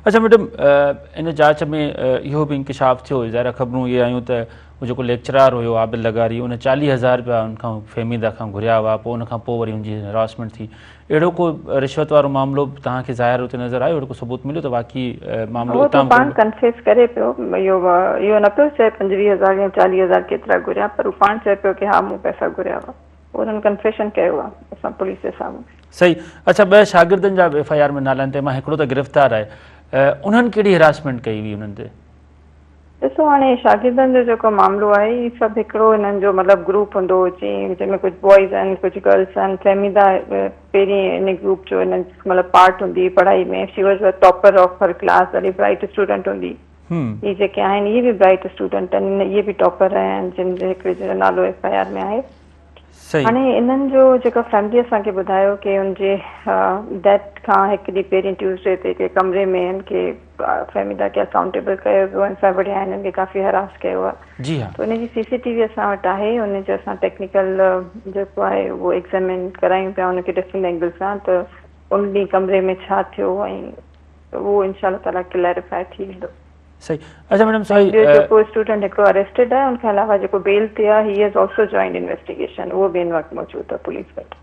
اڇا ميڊم، ان جاچ ۾ اهو به انڪشاف ٿيو، ظاهر آهي خبرون اهي آيون ته هو جيڪو ليڪچرار هيو عابد لغاري، ان 40,000 رپيا ان کان فهميده کان گهريا هئا، پوء ان کان پوء وري ان جي هراسمينٽ ٿي. اهڙو ڪو رشوت وارو معاملو به توهان کي ظاهر اتي نظر آيو؟ اهڙو ڪو ثبوت مليو ته واقعي معاملو اهو ته اتان پاڻ ڪنفيس ڪري پيو. اهو نه پيو چئي 25,000 يا 40,000 ڪيترا گهريا، پر هو پاڻ چئي پيو ڪي ها مون پئسا گهريا هئا. انهن ڪنفيشن ڪيو آهي اسان پوليس جي سامهون. صحيح. اڇا ٻه شاگردن جا به ايف I R ۾ نالا آهن، تنهن مان هڪڙو ته گرفتار آهي، انهن ڪهڙي هراسمينٽ ڪئي هئي انهن تي؟ ڏسو هاڻي شاگردن جو جيڪو معاملو آهي هي سڀ هڪڙو هنن جو مطلب گروپ هوندو هو جنهن ۾ ڪجهه بوائز آهن ڪجهه گرلس آهن. فهميده پهرين ان گروپ جو هن مطلب پارٽ هوندي هئي پڙهائي ۾. She was a topper of her class, ڏاڍي برائٽ اسٽوڊنٽ هوندي. هي جيڪي آهن اهي به برائٽ اسٽوڊنٽ آهن، اهي به ٽاپر رهيا آهن، جن جي هڪڙي جو نالو ايف I R ۾ آهي. هاڻي انهن جو جيڪا فيملي اسان کي ٻڌايو ڪي ان جي ڊيٿ کان هڪ ڏينهن پهرين ٽيوزڊي تي هڪڙي ڪمري ۾ ان کي فهميده کي اڪائونٽيبل ڪيو ويو ۽ سان وڙهيا آهن، ان کي ڪافي هراس ڪيو آهي. جي ها. ته ان جي سي سي ٽي وي اسان وٽ آهي، ان جو اسان ٽيڪنيڪل جيڪو آهي اهو ايگزامين ڪرايون پيا ان کي ڊفرنٽ اينگل سان ته ان ڏينهن ڪمري ۾ ڇا ٿيو ۽ اهو انشاء الله تعاليٰ ڪليريفائي ٿي ويندو. صحيح. اڇا ميڊم ۽ ٻيو جيڪو اسٽوڊنٽ هڪڙو اريسٽيڊ آهي ان کان علاوه جيڪو بيل تي آهي he has also joined investigation, اهو به هن وقت موجود آهي پوليس وٽ.